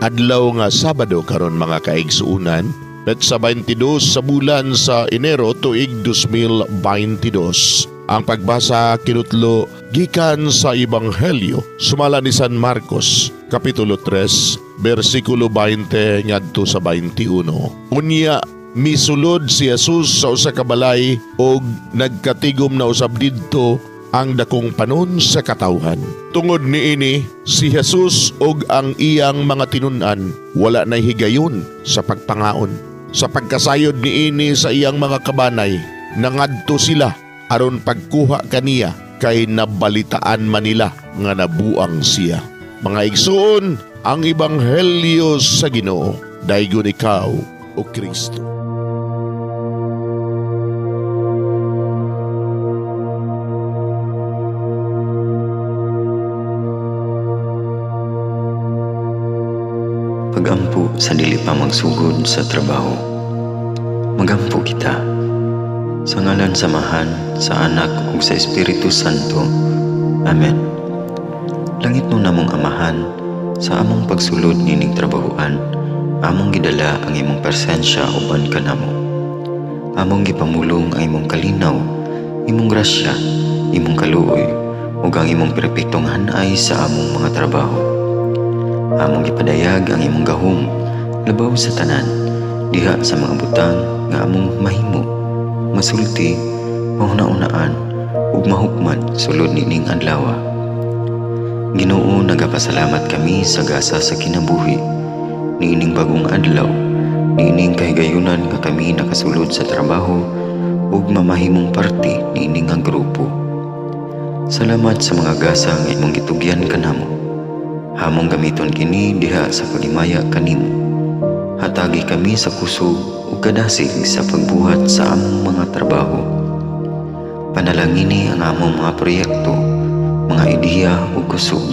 Adlaw nga Sabado karon, mga kaigsuunan, petsa 22 sa bulan sa Enero, tuig 2022. Ang pagbasa kinutlo gikan sa Ebanghelyo sumala ni San Marcos, kapitulo 3, bersikulo 20 ngadto sa 21. Unya misulod si Jesus sa usa ka balay ug nagkatigom na usab didto ang dakong panon sa katawhan. Tungod niini, si Jesus ug ang iyang mga tinun-an wala nay higayon sa pagpangaon. Sa pagkasayod niini sa iyang mga kabanay, nangadto sila aron pagkuha kaniya kay nabalitaan man nila nga nabuang siya. Mga igsuon, ang ebanghelyo sa Ginoo. Daygon ikaw, o Kristo. Pagampo sa dili pa magsugod sa trabaho. Magampo kita. Sa ngalan sa Amahan, sa Anak ug sa Espiritu Santo. Amen. Langit no namong Amahan, sa among pagsulod nining trabahoan, among gidala ang imong presensya uban kanamo. Among gipamulong ang imong kalinaw, imong grasya, imong kaluoy, ug ang imong perpektong hanay sa among mga trabaho. Among gipadayag ang imong gahom labaw sa tanan diha sa mga butang nga among mahimo, masulti, mahuna-unaan ug mahukman sulod nining adlaw. Ginoo, nagapasalamat kami sa gasa sa kinabuhi niining bagong adlaw, niining kahigayunan nga kami nakasulod sa trabaho ug mamahimong parte niining nga grupo. Salamat sa mga gasa nga imong gitugyan kanamo. Hamong gamiton kini diha sa paghimaya kanimo. Hatagi kami sa kusog ug kadasig sa pagbuhat sa among mga trabaho. Panalangini ang among mga proyekto, mga ideya ug kusog.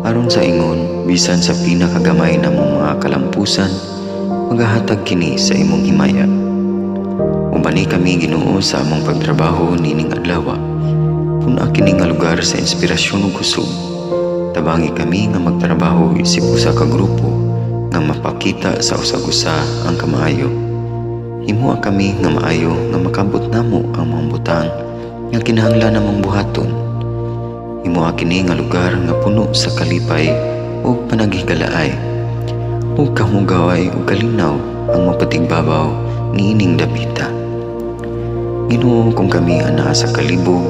Aron sa ingon, bisan sa pinakagamay namong mga kalampusan, magahatag kini sa imong himaya. Ubani kami, Ginoo, sa among pagtrabaho nining adlaw. Pun-a kini nga lugar sa inspirasyon ug kusog. Tabangi kami nga magtrabaho isip usa ka grupo nga mapakita sa usag-usa ang kamaayo. Himoa kami nga maayo nga makabot namo ang mga butang nga kinahanglan namong buhaton. Himoa kini nga lugar nga puno sa kalipay ug panaghigalaay, ug kamugaway ug kalinaw ang mapatigbabaw niining dapita. Ginoo, kung kami anaa sa kalibog,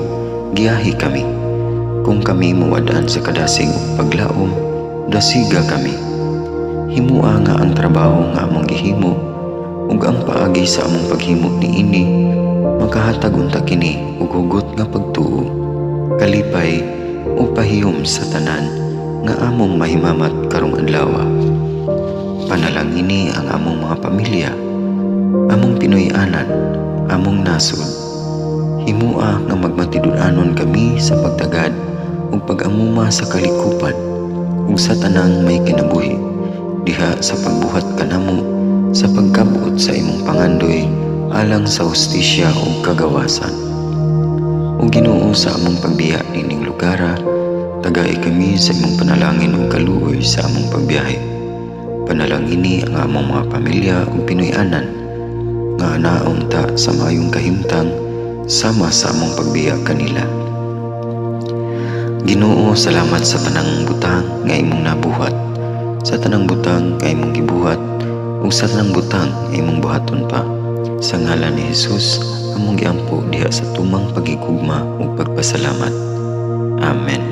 giyahi kami. Kung kami muwad-an sa kadasig ug paglaom, dasiga kami. Himoa nga ang trabaho nga among gihimo ug ang paagi sa among paghimo niini makahatag unta kini og hugot nga pagtuo, kalipay ug pahiyom sa tanan nga among mahimamat karong adlaw. Panalangini ang among mga pamilya, among Pinoy-anan, among nasod. Himoa nga magmatinud-anon kami sa pagtagad ug pag-amuma sa kalikupan ug sa tanang may kinabuhi diha sa pagbuhat kanamo sa pagkabot sa imong pangandoy alang sa hustisya ug kagawasan. O Ginoo, sa among pagbiya nining lugara, tagai kami sa imong panalangin ug kaluoy sa among pagbiyahe. Panalangini ang among mga pamilya ug Pinoy-anan nga anaon ta sa maayong kahimtang sama sa among pagbiya kanila. Ginoo, salamat sa tanang butang nga imong nabuhat, sa tanang butang nga imong gibuhat, ug sa tanang butang nga imong buhaton pa. Sa ngalan ni Jesus, among giampo diha sa tumang pagigugma ug pagpasalamat. Amen.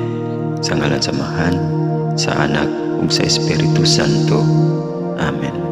Sa ngalan sa Amahan, sa Anak ug sa Espiritu Santo. Amen.